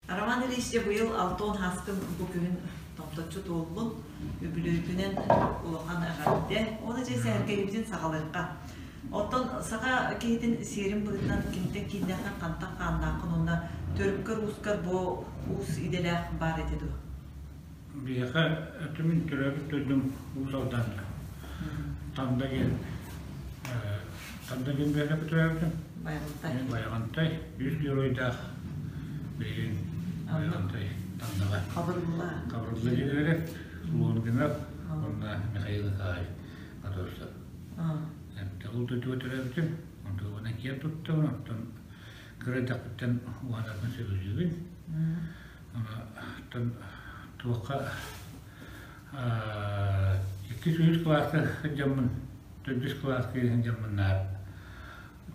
Роман Ильич дьэ быйыл Алтон Хаскын бу күһүн томточчу туоллун, үбүлүөйгүнэн улахан эҕэрдэ. Уонна дьэ сэһэргэһиибитин саҕалыахха. Оттон саха киһитин сиэрин быһыытынан кимтэн кииннээххин, хантан хааннааххын уонна төрүккэр-уускар бу уус идэлээх баар этэ дуо? Биһиэхэ өтүмүн төрөөбүт дойдум Уус Алданга. Танда диэн Танда диэн бэйэлээх төрөөбүтүм. Байаҕантай. Байаҕантай үс геройдаах билигин Байаҕантай Тандаҕа. Хабырылла. Хабырылла диэн Лонгинов уонна Михаил Николаевич Готовцев. Ол дойдуга төрөөбүтүм. Онтон киэн туттабын, оттон кыра эрдэхпиттэн уһанарбын сөбүлүүбүн. Оттон туохха иккис үһүс кылааска сылдьаммын, төрдүс кылааска сылдьаммын наар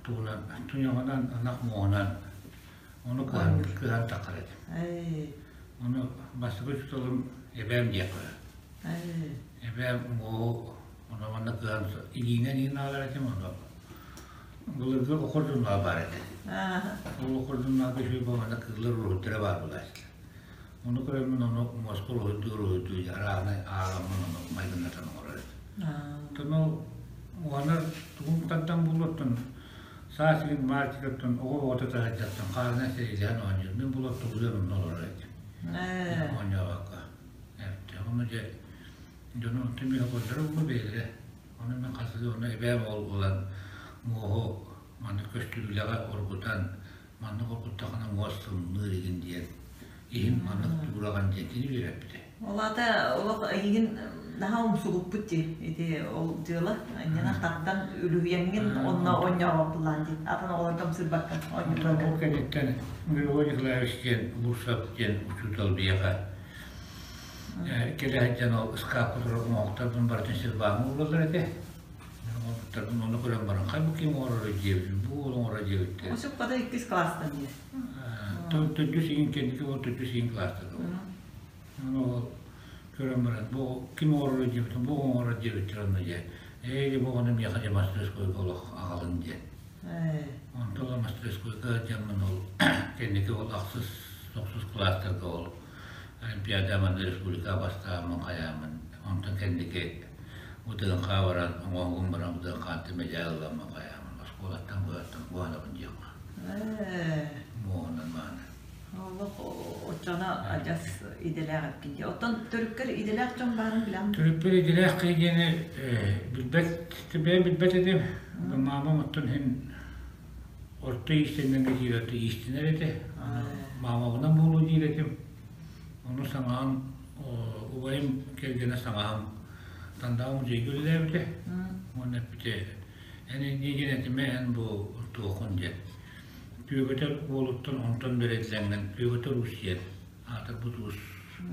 тугунан туйаҕынан, ынах муоһунан ону кыһан кыһан таххар этим. Ону бастакы учууталым эбээм диэххэ. Эбээм муоһу ону манна кыһан илиинэн иин аалар этим ону Былыргы окордуннаа баар этэ. Ол окордуннаага үчүгэй буолана кыыллар уруһуйдара баар буолааччылар. Ону көрөммүн ону муоска уруһуйдуу уруһуйдуу арааһынай ааламмын ону майгыннатан оҥорор этим. Оттон ол уһанар тугун тардан буолуоттан саас илин мальчикаттан оҕо оҕото таһырдьаттан хаарынан сэриилэһэн оонньуур. Мин булар тугуйан онно олорор этим. Оонньообокко. Ону дьэ дьону онтон миэхэ көрдөрө буолуо бэйэлэрэ. Ону мин хасыһыы ону эбээм ол ылан муоһу маннык көстүрүүлэҕэ оргутан, маннык оргуттахына муос сымныыр игин диэн, иһин маннык туураҕын диэн кини үөрэппитэ. Ол аата олох эйигин наһаа умсугуппут дии ити ол дьыала инньэнэ тардан үлүһүйэҥҥин онно оонньообоппулаан дии атын оҕолорго ымсыырбакка оонньуурга. Ол кэнниттэн Григорий Николаевич диэн Лурсов диэн учуутал биһиэхэ Кэлэ сылдьан ол ыскаапка турар оҥоһуктарбын барытын силбааҥҥа уураллар этэ. Оҥорбуттарбын ону көрөн баран, хай бу ким оҥоророй диэбитим, бу уол оҥорор диэбиттэр. Осиппата иккис кылаастан диye. Төрдүс игин кэнники ол төрдүс игин кылаастан Ону ол көрөн баран, бу ким оҥоророй диэбитим, бу оҥорор диэбиттэр онно дьэ. Ээ, бу оҕону миэхэ дьэ мастерскойга олох аҕалын диэн. Онтон ол мастерскойга дьаммын ол кэнники ол ахсыс, тохсус кылаастарга ол Олимпиада манна республика бастааммын хайааммын, онтон кэнники УТНХ баран, оҥоһугум баран УТНХ-ттан мэдээль ыламмын хайааммын, оскуолаттан быһаттан куһанабын диэххэ. Муоһунан мааны. Олох оччоно адьас идэлээх эбиккин дии. Оттон төрүккэр идэлээх дьон баарын билэҕин? Төрүппэр идэлээх киһи диэни билбэт, бэйэм билбэт этим. Маамам оттон иһин орто иистэннэҥҥэ киирэр иистэнэр этэ. Маамабынан буолуо диир этим. Ону саҥаһым, убайым кэргэнэ саҥаһым Тандаа музейга үлэлээбитэ. Уонна эппитэ, эн иннигин этимэ, эн бу туохун диэн. Түөгэтэр уолуттан онтон бэриллэҥҥин Түөгэтэр уус диэн аатырбыт уус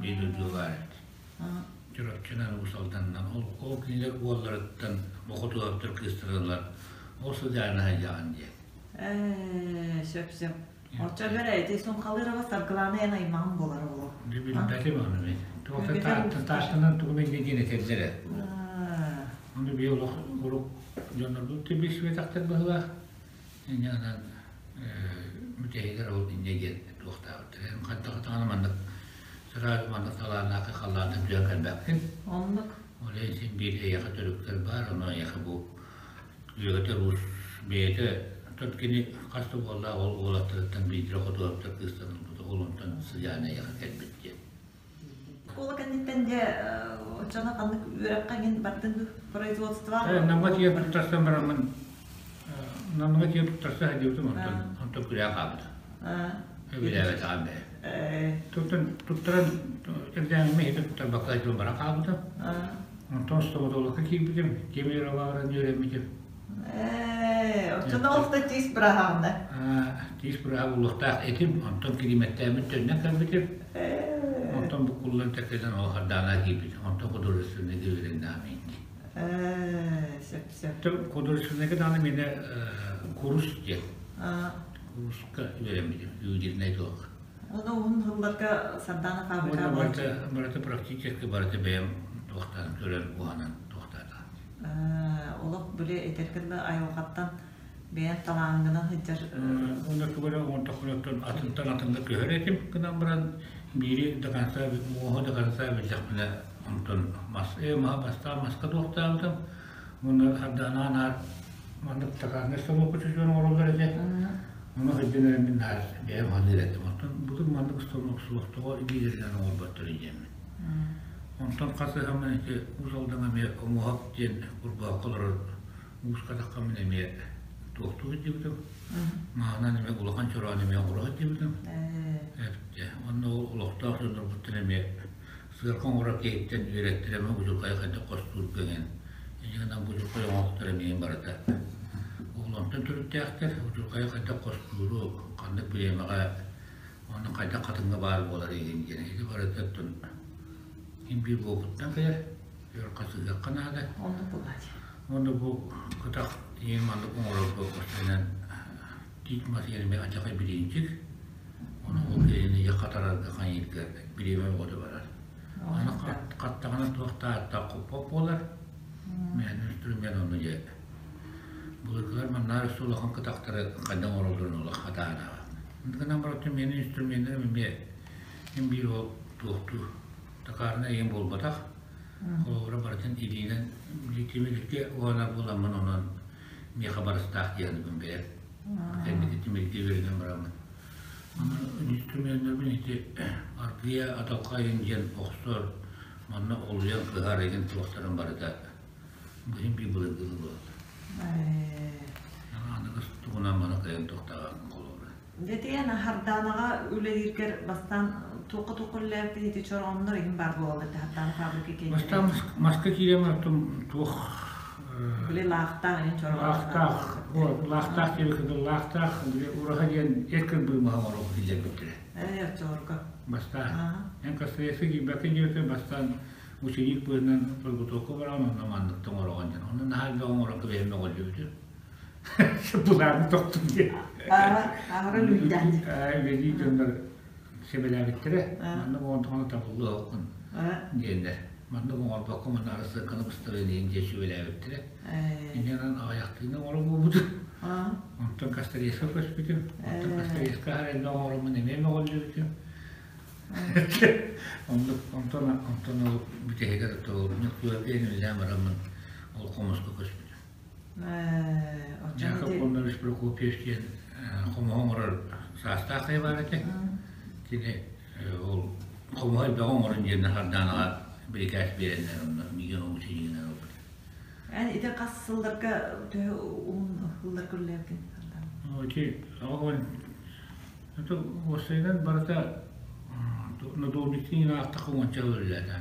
биир дойдуга баар эбит. Чурапчынан, Уус Алданынан. Ол, ол кинилэр уолларыттан Бохотуоптар кыыстараллар. Ол сыдьаана сылдьаҕын диэн. Ээ, сөп-сөп. Оччо бэрэ ити Сунхалырова Саргылаана эн аймаҕым буолара буолуо. Билбэтим ону мин. Туохта тааттанан тугун инньэ диэн этэллэрэ. Ону би олох урук дьоннорбут билсибэтэхтэр быһыылаах. Инньэ гынан бүтэһигэр ол инньэ диэн туохтаабыттар. Эн хайдах даҕаны маннык сразу маннык талааннаахы халлаантан түһэн кэлбэккин. Оннук. Ол иһин син биир эйиэхэ төрүктэр баар, ону эйиэхэ бу Үөгэтэр уус бэйэтэ тот кини хас да уоллаах ол уолаттарыттан биирдэрэ хотуоптар кыыстан ылбыта, ол онтон сыдьаана эйиэхэ кэлбит диэн. Оскуола кэнниттэн дьэ оччоно ханнык үөрэххэ иҥин бардыҥ производство? Намҥа тиийэн туттарсан бараммын Намҥа тиийэн туттарса сылдьыбытым онтон онтон күрээ хаалбыта. Өбүлээбэтэҕим бэйэм. Туттан туттаран экзамеммин иһитэ туттарбакка сылдьан баран хаалбытым. Онтон стоматологка киирбитим, Кемероваҕа баран үөрэммитим. Ээ, оччоно ол да тиис быраһаҕына. Тиис бырааһа булуохтаах этим, онтон килиимэттээммин төннөн кэлбитим. Онтон буккуллан тэккэтэн ол хардаана киирбитим. Онтон художественныйга үөрэннэҕим инди. Ээ, сөп сөп. Художественныйга даҕаны миэнэ курус диэн. Куруска үөрэммитим, ювелирнай туох. Оны уһун сылларга Сардаана фабрика барыта, барыта практически барыта бэйэм туохтаан көрөн уһанан туохтаатаҕым. Олох били этэргин да айылҕаттан Бэйэн талааҥҥынан сылдьар Уонна тугу эрэ оҥордохпунуттан атынтан атыҥҥа көһөр этим гынан баран биири до конца муоһу до конца биллэхпинэ онтон мас маһа бастаан маска туохтаабытым уонна хардаанаа наар маннык стакаҥҥа станокка чочуйан оҥороллор этэ ону сылдьан эрэн мин наар бэйэм саныыр этим оттон бутун маннык станок суох тоҕо илиилэринэн оҥорботтор диэммин онтон хас ыһаммын ити Уус Алдаҥа эмиэ Омуһах диэн курбаахха олорор Уус Хатахха мин эмиэ туохтуу сылдьыбытым. Маһынан эмиэ улахан чороон эмиэ оҥоро сылдьыбытым. Эптэ. Онно ол олохтоох дьоннорбуттан эмиэ сыарка оҥорор киһиттэн үөрэттэрэ эмиэ будьурхайы хайдах хостуурга эҥин. Инньэ гынан будьурхай оҥоһуктара эмиэ барыта ол онтон төрүттээхтэр. Будьурхайы хайдах хостууру, ханнык бириэмэҕэ, уонна хайдах хатыҥҥа баар буолар игин диэн. Ити барыта оттон ким биир буолбуттан кэлэр. Өр хасыһыахха наада. Оннук буолааччы. Уонна бу кытах иин маннык оҥорорго бастайынан тиит мас иэримэ адьаҕай бириинчик. Ону ол киһини ийэ хатарарга хайыырга бириэмэ бөҕөтө барар. Аны хаттаҕына туох да ааттаах хоппот буолар. Мээнэ инструмент ону дьэ былыргылар маннаар өссө улахан кытахтары хайдах оҥороллорун олох хатаанаҕа. Гынан баран миэнэ инструменнэрим эмиэ син биир ол туохтуу Токарнай ийэм буолбатах. Холобура барытын илиинэн тимиргэ уонна буоламмын онон миэхэ барыстаах диэн бэйэм. Кэнники тимиргэ үөрэнэн бараммын. Онон инструменнарбын ити аргыйа адалхайын диэн охсор, манна олуйан кыһар игин туохтарын барыта быһын биир былыргылыы буолла. Аныгыс тугунан маны кыайан туохтааҕын холобура. Дэтиэн Хардаанаҕа үлэлииргэр бастаан туохха-туохха үлэлээбиккин ити чорооннор иһин баар буолаллар этэ Хардаана фабрика киэннэрэ. Бастаан маска киирэн оттон туох Били лаахтаах иһин чороон лаахтаах лаахтаах диэбиккэ лаахтаах били ураһа диэн эр кырбыымаһа оҥоруох киллэрбиттэрэ. Ээ оччолорго. Бастаан. Эн Кастреска киирбэккин диэбитэ бастаан ученик быһыынан подготовка бараҕын онно маннык оҥороҕун диэн. Онно наһаа элбэх оҥорон кэбиһэн мөҕүллүбүтүм. Былааны тохтум диэн. Аһара үлүйдээн. Үлэлии дьоннор сэбэлээбиттэрэ. Маннык оҥордоҕуна табыллыаххын диэннэр. Маннык оҥорбокко манна арассыакканы быстарыан иһин дьиэ сүбэлээбиттэрэ. Иннинэн аҕыйахтыына оҥорон буолбутум. Онтон Кастреска көспүтүм. Онтон Кастреска аһар элбэх оҥороммун эмиэ мөҕүллүбүтүм. Оннук онтон онтон ол бүтэһигэр ол Ньуккуйарга үлэлээн бараммын ол хомуска көспүтүм. Яков Кононович Прокопьев диэн хомуһу оҥорор саастаах киһи баар этэ. Кини ол хомуһу элбэҕи оҥорон диэн Хардаанаҕа бирикээс биэрэннэр онно миигин омус илиигинэн ылбыт. Эн ити хас сылларга төһө уһун сылларга үлэлээбитин Ити это уопсайынан барыта надолбиктин аахтахха уонча үлэлээтэ.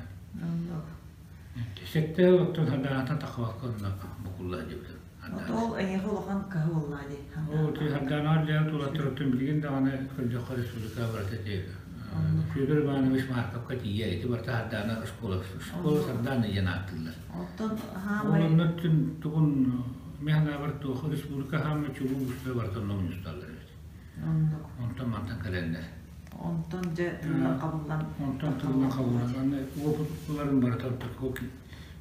Сэттэ оттон Хардаанаттан таххыбакка онно букулла диэбитим. Ол эйиэхэ улахан кыһы буоллаа дии. Ол Хардаанаҕа дьиэ тулаттарыттан билигин даҕаны көрдөххө республика барыта ити Федор Иванович Марковка тиийэ ити барыта Хардаана школа школа Сардаана диэн ааттыыллар. Оттон хаамай Оннуттан тугун мин санаабар туох республика хаамай чулуу устара барыта онно мунньусталлар эбит. Оннук. Онтон мантан кэлэннэр. Онтон дьэ тылынан хабыллан. Онтон тылынан хабыллан. Аны уопут ыларын барыта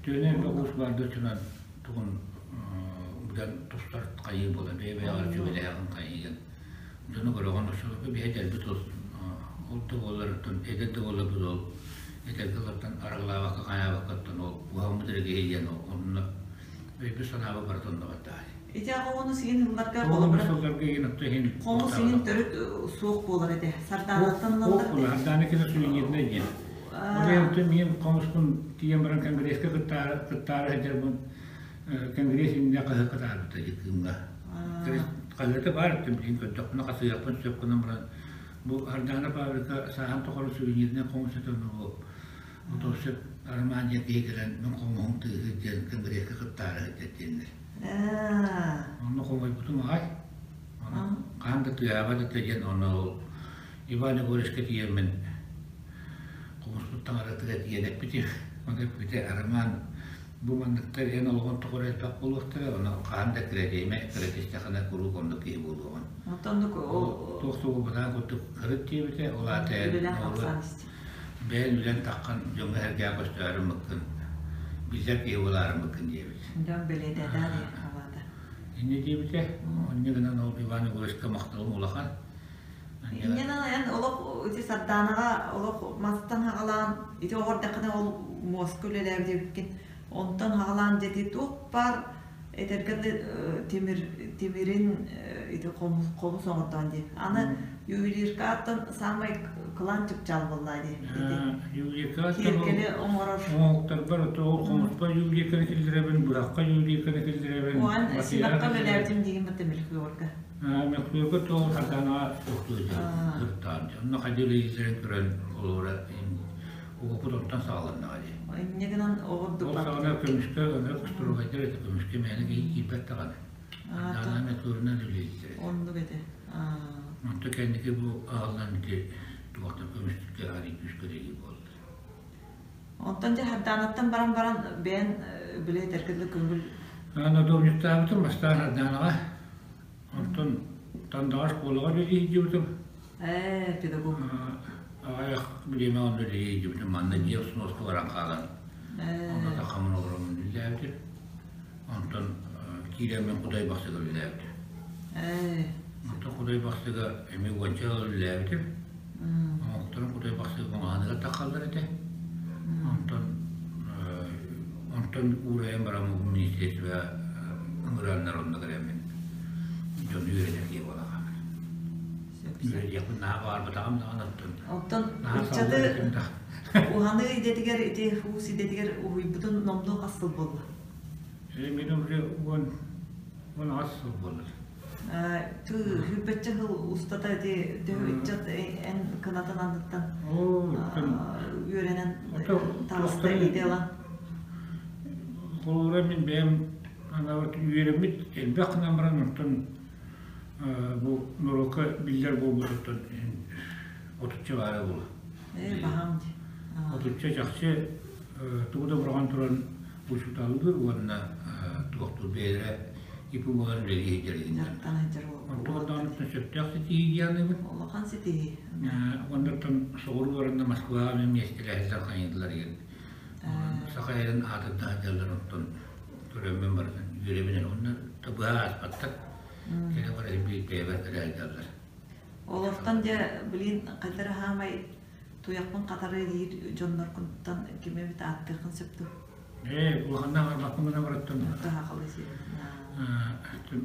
төөнө элбэх уус баар да өттүнэн тугун быдан тустар хайыы буола бэйэ-бэйэҕэр сүбэлэһэҕин хайыыгын дьону көрөҕүн оччолорго биһи эдэрбит ол ол да буоллар оттон эдэр да буолларбыт ол эдэргэ олортон арыгылаабакка хайаабакка оттон ол уһаммыт эрэ киһи диэн онно өйбүт-санаабыт барыта онно баттаҕай. Ити аҕа сиин ылларга холобура хомус иһин төрүт суох буолар этэ. Сардаанаттан ылаллар Суох буолар. Сардаана кини сувенирнай диэн. Ол иһин миин хомуспун тиийэн баран конгресска кыттаары кыттаары сылдьарбын конгресс иннинэ хаһыакка таһаарбыта дии кыымҥа. Хаһыата баар этим билигин көрдөхпүнэ хасыһыахпын сөп гынан баран бу Сардаана фабрика сааһын тухары сувенирнай хомус этэ бу Отоосеп Роман диэн киһи кэлэн мин хомуһум тыаһыыр диэн конгресска кыттаары сылдьар диэннэр. Онно хомойбутум аҕай. Хаһан да тыаһаабат этэ диэн онно ол Иван Егоровичка тиийэммин хомуспут таҥаратыгар тиийэн эппитим. Ону эппитэ Роман бу манныктар эн олоҕун тухары элбэх буолуохтара, онон хаһан да кирэтиэмэ, кирэтистэххинэ куруук оннук киһи буолуоҕун. Онтон ол туох тугу курдук кырыт диэбитэ, ол аата бэйэн үлэн таххан дьоҥҥо сэргээн көстөөрү мыккын, биллэр киһи буолаарыммыккын диэбит. Дьон бэлиэтээтэ дии халаата. Инньэ диэбитэ. Инньэ гынан ол Иван Егоровичка махталым улахан. Инньэнэн эн олох ити Сардаанаҕа олох мастан хаҕалаан ити оҕордаххына ол муоска үлэлээбит эбиккин. Онтон хаҕалаан дьэ ити туох баар этэргэ тимир тимирин ити хомус хомус оҥортоон дии. Аны ювелиркаттан самай кылаан чыпчаал буоллаа дии. Ювелиркаттан Киэргэли оҥорор. Оҥоһуктарбар ол хомуспа ювелирканы киллэрэбин, быһахха ювелирканы киллэрэбин. Уон симэххэ үлэлээбитим диигин бата мельхиорга. Мельхиорга тоҕо Сардаанаҕа туохтуур ыртаан. Онно хайдыы үлэлииллэрин көрөн олора уопут онтон саҕаланнаҕа дии. Инньэ гынан оҕурдук Ол саҕана көмүскэ ынырык устуругайдар этэ, көмүскэ мээнэ киһи киирбэт даҕаны. Сардаана мельхиорунан үлэлииллэр этэ. Оннук этэ. Онто кэнники бу аҕаллан ити туохтан көмүскэ арый күүскэ үлэлии буолла. Онтон дьэ Сардаанаттан баран баран бэйэн били этэргэ дылы көҥүл Надомниктаабытым бастаан Сардаанаҕа. Онтон Тандаҕа школаҕа үлэлии сылдьыбытым. Ээ, педагог. Аҕыйах бириэмэ онно үлэлии сылдьыбытым. Манна дьиэ усунуоска баран хаалан. Онно тахаммын олороммун үлэлээбитим. Онтон киирэммин Кудай Бахсыга үлэлээбитим. Ээ. Онтон Кудай Бахсыга эмиэ уонча сыл үлэлээбитим. Оҥоһуктарын Кудай Бахсыга маҕаһыыныгар таххаллар этэ. Онтон онтон уурайан баран министерство ыҥыраннар онно кэлэммин дьону үөрэтэр киһи буола хаалбытым. Үөрэтиэхпин наһаа баҕарбатаҕым даҕаны оттон Оттон наһаа ыччаты саллар этим да. уһаныы идэтигэр ити уус идэтигэр уһуйбутун номнуо хас сыл буолла? Мин уже 18 сыл буолар. Сүүрбэччэ сыл устата ити төһө ыччат эн кынатын анныттан үөрэнэн таҕыста идэ ылан? Холобура мин бэйэм үөрэммит элбэх гынан баран оттон бу норуокка биллэр буолбутуттан отучча баара буолуо. Ээ баһаам дии. Отучча чахчы тугу да быраҕан туран учууталлыыр уонна туохтуур бэйэлэрэ ИП буолан үлэлии сылдьар Дьарыктана сылдьар Онтон сөптөөх ситиһии дианыыбын. Улахан ситиһии. Оннуттан соҕуруу баранда Москваҕа мен миэстэлэһэллэр хайыылар диэн. Саха эрин аатырда сылдьаллар онтон көрөммүн барытын үөрэбин эрэ онно быһа ааспаттар. Кэлэ бара биир бэйэбэр кэлэ сылдьаллар. Олортон дьэ билин хайдара хаамай туйахпын хатарыы диир дьонноргуттан кими эбит ааттыаххын сөп дуо? Ээ, улаханнаах барбаккын гына бараттан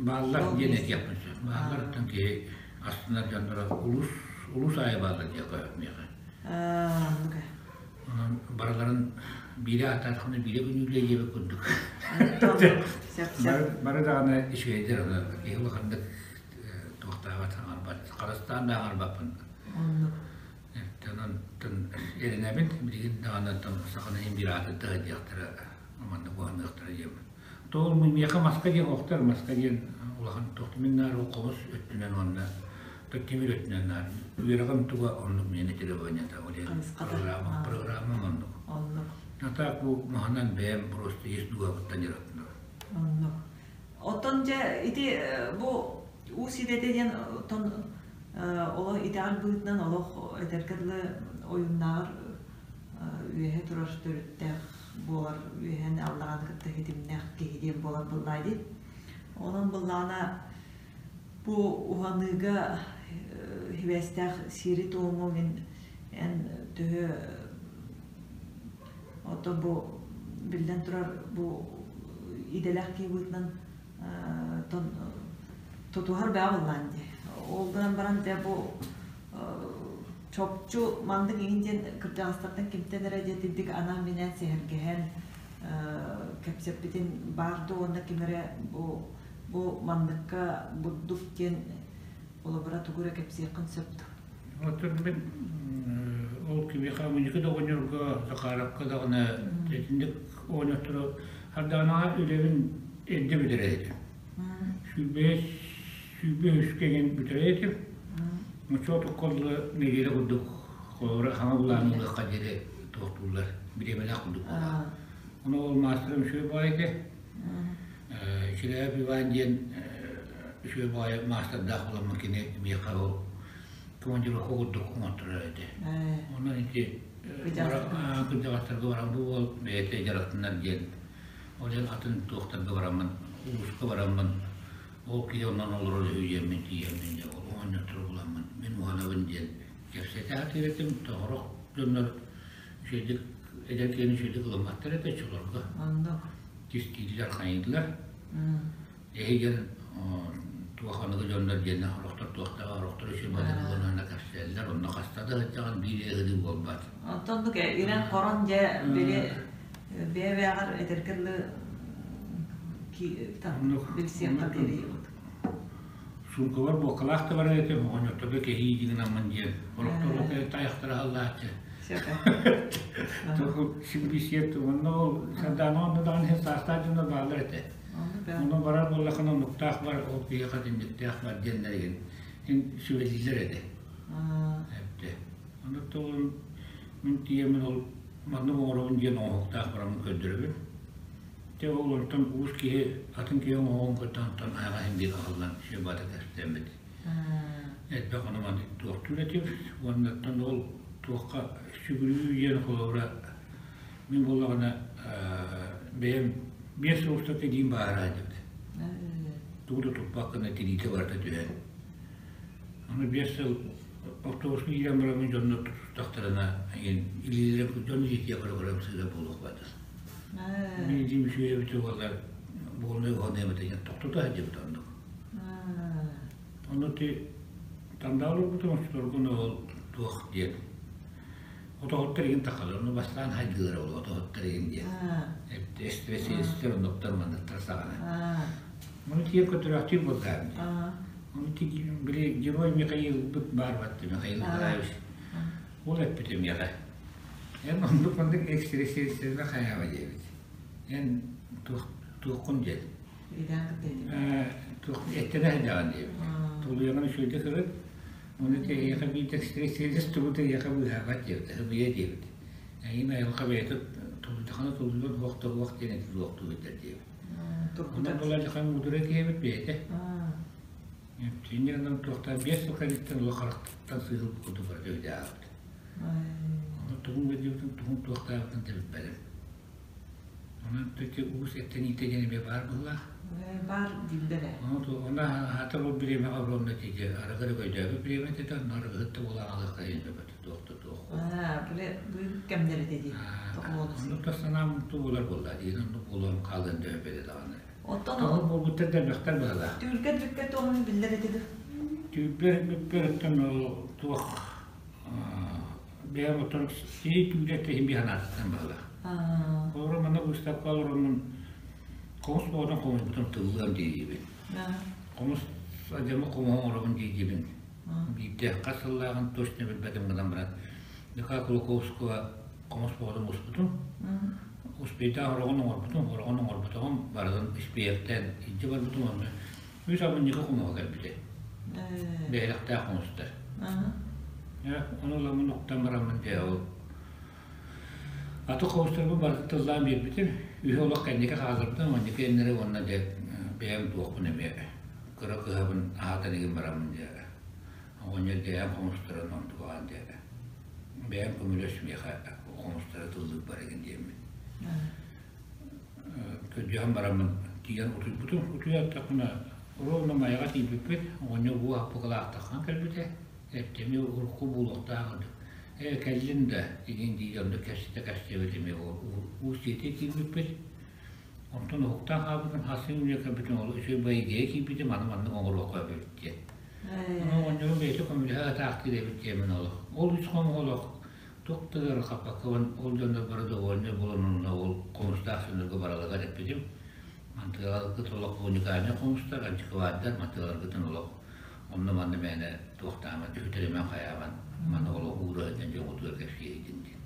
бааллар диэн этиэхпин сөп. Баалларыттан киһи астынар дьонноро улус улус аайы бааллар диэххэ миэхэ. Онон барыларын биирэ ааттаатаххына биирэ күнүүлүө диэбит курдук. Бары даҕаны үчүгэйдэр аны киһи улаханнык туохтаабат саҥарбат, харыстаан да аҥарбаппын. Оннук. Онон эрэнэбин, билигин даҕаны саханы иһин биир аатырда сылдьыахтара, маннык уһаныахтара диэммин. Тоҕо миэхэ маска диэн охтор, маска диэн улахан туох мин наар ол хомус өттүнэн уонна тимир өттүнэн наар үөрэҕим туга оннук миэнэ требованиета ол иһин программа программам оннук. Оннук. А так бу маһынан бэйэм просто ис дууһабыттан дьарыктанабын. Оннук. Оттон дьэ ити бу уус идэтэ диэн оттон олох итэҕэл быһыытынан олох этэргэ дылы ойууннааҕар үөһэ турар төрүттээх буолар үөһэни аллаҕаны кытта ситимнээх киһи диэн буолар буоллаа дии. Онон буоллаҕына бу уһаныыга сибээстээх сиэри-туому мин эн төһө оттон бу биллэн турар бу идэлээх киһи быһыытынан тутуһар бэҕэ буоллаан дии. Ол гынан баран дьэ бу чопчу маннык иҥин диэн кырдьаҕастартан кимтэн эрэ диэтирдик анаан-минээн сэһэргэһэн кэпсэппитин баар дуо уонна ким эрэ бу бу манныкка бурдук диэн холобура тугу эрэ кэпсиэххин сөп дуо? Оттон мин ол кимиэхэ мунньуку да оҕонньорго Захаровка даҕаны итинник оҕонньоттору Хардаҕанаҕа үлэбин эрдэ бүтэрэр этим. 105 103-кэ игин бүтэрэр этим. Оччотукка дылы нэдиэлэ курдук холобура хаҥа былааны ылыахха диэри туохтууллар, бириэмэлээх курдук буолар. Ону ол маастарым үчүгэй баҕайы этэ. Чилээп Иван диэн үчүгэй баҕайы маастардаах буоламмын кини миэхэ ол командировка курдук оҥотторор этэ. Онон ити кырдьаҕастарга баран бу уол бэйэтэ дьарыктанар диэн ол иһин атын туохтарга бараммын улууска бараммын. Ол киһи онон олорор үһү диэммин тиийэммин дьэ ол оҕонньоттору буламмын мин уһанабын диэн кэпсэтэ сатыыр этим. Тоҕорох дьоннор үчүгэйдик эдэр киһини үчүгэйдик ылымматтар этэ оччолорго. Оннук. Кистииллэр, хайыыллар. Эһигин туох аныгы дьоннор диэннэ сорохтор туохтааҕа сорохтор үчүгэй ылынан кэпсээллэр онно хаста да сылдьаҕын биир ыһыы буолбат. Онтон оннук ирэн-хорон дьэ били бэйэ-бэйэҕэр этэргэ дылы билсиэххэ диэри Суумкабар буоккалаах да барар этим, оҕонньотторго кэһии гынаммын диэн. Олохторго тайахтара аһыллааччы. Симбисиэт уонна ол Сардаана онно даҕаны саастаах дьоннор бааллар этэ. Онно барар буоллаххына оннуктаах бар, ол киһиэхэ итинниктээх бар диэннэригин сүбэлииллэр этэ. Эптэ. Онно тоҕун мин тиийэммин ол маннык оҥоробун диэн оҥоһуктаах бараммын көрдөрөбүн. Дьэ ол онтон уус киһи атын киһи оҥоһугун кытта онтон аһаҕаһын биир аһыллан сүбата кэпсэммит. Элбэх ону маннык туохтуур этим уонна оттон ол туохха сүгүрүйүү диэн холобура мин буоллаҕына бэйэм 5 сыл устата илиим баара диэбит. Тугу да туппаккына тириитэ барыта түһэн. Аны 5 сыл автобуска киирэн бараммын дьоннор тутустахтарына илиилэрэ дьон илиитигэр көрө-көрө сыыра буолуох баатыр. Мин илиим үчүгэй эбитэ буоллар буолунай уһаныам этэ диэн тохтото сылдьыбыт оннук. Ону ти Тандаал олорбутум оччолорго ол туох диэн отоһуттар игин тахалар, ону бастаан хайгыылара ол отоһуттар игин диэн. Эстэр оннуктар манныктар саҕана. Ону тиийэн көтөрөөхтүүр буоллаҕым дии. Ону били герой Михаилбыт баар батты, Михаил Николаевич. Ол эппитэ миэхэ. Эн оннук маннык экстрасенстергэ хайаама диэбит. Эн туоххун диэн. Туох эттэнэ сылдьаҕын диэбит. Тулуйаҕын үчүгэйдик сырыт. Ону эйиэхэ биир экстрасенс тугу да эйиэхэ быыһаабат диэбит. Ыбыйа диэбит. Эйиин айылҕа бэйэтэ тулуйдахына тулуйбат уох да уох диэн эти туохтуур диэбит. Онон була дьахан муудура киһибит бэйэтэ. Инньэ гынан туохтаах 5 сыл кэнниттэн улахан харахтан сыыһыл курдук барыта өйдөөбүт. Ону тугун өйдүүбүтүн, тугун туохтаабытын да билбэтим. Онон ити уус эттэниитэ диэн эмиэ баар быһыылаах. Баар дииллэр ээ. Ону аһатар ол бириэмэҕэ ровно тиийэ арыгы да өйдөөбүт бириэмэ этэ, онно арыгыһыт да буолан аҕалыахха иһин сөбөт, туох да туох. Били бу кэмнэр этэ дии. Оннук да санаам ту буолар буолла дии, оннук буолуон хаалыан да өбөдө даҕаны. Оттон Тоҕо буолбуттар да элбэхтэр быһыылаах. Түүргэр бүккэ туоһун биллэр этэ дуу? Түүрбэр бүккэр оттон туох бэйэм оттон сии түүрэр иһин биһан аатыттан быһыылаах. Олору манна быыстапка олороммун хомус буолан хомуйбутум тыллыам диибин. Хомус адьамы хомуһу оҥоробун диибин. Биирдэ хас сыллааҕын точно билбэтим гынан баран Михаил Кулаковского хомус буолан муспутум. Успейдаах ороҕун оҥорбутум, ороҕун оҥорботоҕум барытын испиэхтээн илдьэ барбытым уонна үс абынньыка хомуһа кэлбитэ. Бэйэлэхтээх хомустар. Ону ыламмын уктан бараммын дьэ ол аты хомустарбын барытын тыллаан биэрбитим. Үһү олох кэнники хаалларбытым, онньука иннэри уонна дьэ бэйэм туохпун эмиэ кыра кыһабын аһатан игин бараммын дьэ оҕонньор бэйэм хомустарын онтукаҕан дьэ бэйэм көмөлөс миэхэ хомустара тыллыырбар игин диэммин көрдөһөн бараммын тиийэн утуйбутум. Утуйаттахпына ровно Майаҕа тиийбиппит, оҕонньор бу аппыкалаахтаххан кэлбитэ. Эттими урукку буолуохтаах курдук. Ээ кэллин да игин дии онно кэпсэтэ кэпсэбит эмиэ уус дьиэтигэр киирбиппит. Онтон уһуктаан хаалбытым, хассын үлэ кэлбитим, ол үчүгэй байыгыйа киирбитим, аны маннык оҥоруохха эбит диэн. Ону оҕонньорум бэйэтэ көмөлөһө атаахтыыр эбит диэммин олох. Ол үс хомуһу олох туох да ыарахаппаккабын ол дьоннор бары довольнай буолан онно ол хомустаах дьоннорго баралыгар эппитим. Мантыаларгыт олох уникальнай хомустар, антиквардар, мантыаларгытын олох онно-манна мээнэ туохтааман, түһүтэримэн хайаабан, манна олох уура сылдьан дьоҥҥутугар кэпсиэһитин диэн.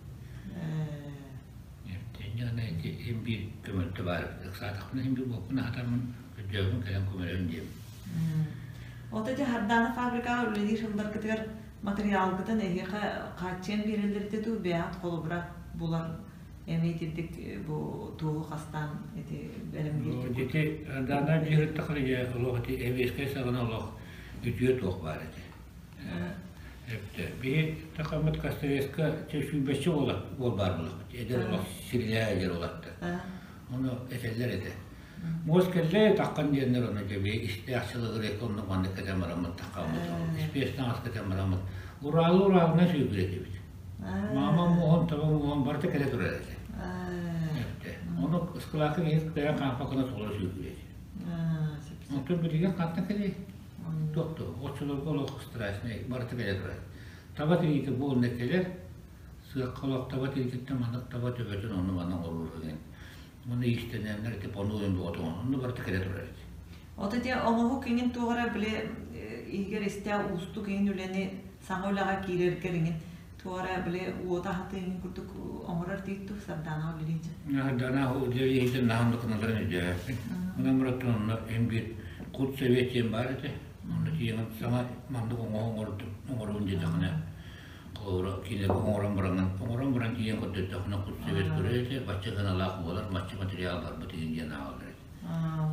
Инньэ ити син биир көмөлтө баар эбит. Ыксаатахпына син биир буолпун аһатармын, көрдөөбүн кэлэн көмөлөһүн диэм. Ото дьэ Хардаана фабрикаҕа үлэлиир сылларгытыгар матырыйаалгытын эһиэхэ хааччыйан биэрэллэритэ дуу, бэйэҕит холобура булар эмиэ итирдик бу туоһу хастаан ити бэлэмниир Ити Хардаана биэрэттэххинэ дьэ олох ити эбиэскэй саҕана олох үтүө туох баар этэ. Биһи такаммыт Косторезка 120 уол уол баар буолуохпут. Эдэр олох сирилээ эдэр улатта. Ону этэллэр этэ. Муос кэллэ таххан диэннэр ону дьэ бии истээх сылыгырык оннук маннык кэтэн бараммыт таххаммыт испиэс таҥас кэтэн бараммыт Уралы Уралынан сүүрбүт этибит. Маама муоһун, таба муоһун барыта кэлэ турар этэ. Ону ыскылаакка киһи кыайан хаампаккына толору сүүрбүт этэ. Онтон билигин хантан кэлиэй? Туох да, оччолорго олох страшный, барыта кэлэ турар. Таба тириитэ буолна кэлэр, сыахха олох таба тириититтэн маннык таба төбөтүн онну манна оҥоруур диэн. Уонна иистэнэннэр ити понуойун боҕотун онно барыта кэлэ турар этэ. От ити оҥоһук иҥин туох эрэ били иһигэр истээх уустук иҥин үлэни саҥа үлэҕэ киирэргэр иҥин туох эрэ били уота аһатыы иҥин курдук оҥорор диир дуу Сардаана үлэлиир Сардаана үлэлиир наһаа оннук гыналарын өйдөөбөппүн. Онон барыттан онно эн биир кут совет диэн баар этэ. Онно тиийэн саҥа маннык оҥоһу оҥоруун диэтэххинэ Холобура, кинилэргэ оҥорон бараҥҥын, оҥорон баран тиийэн көрдөрдөххүнэ кут-сүбэт көрөр этэ, бачча сыаналаах буолар, бачча материал барбыт игин диэн ааҕаллар этэ.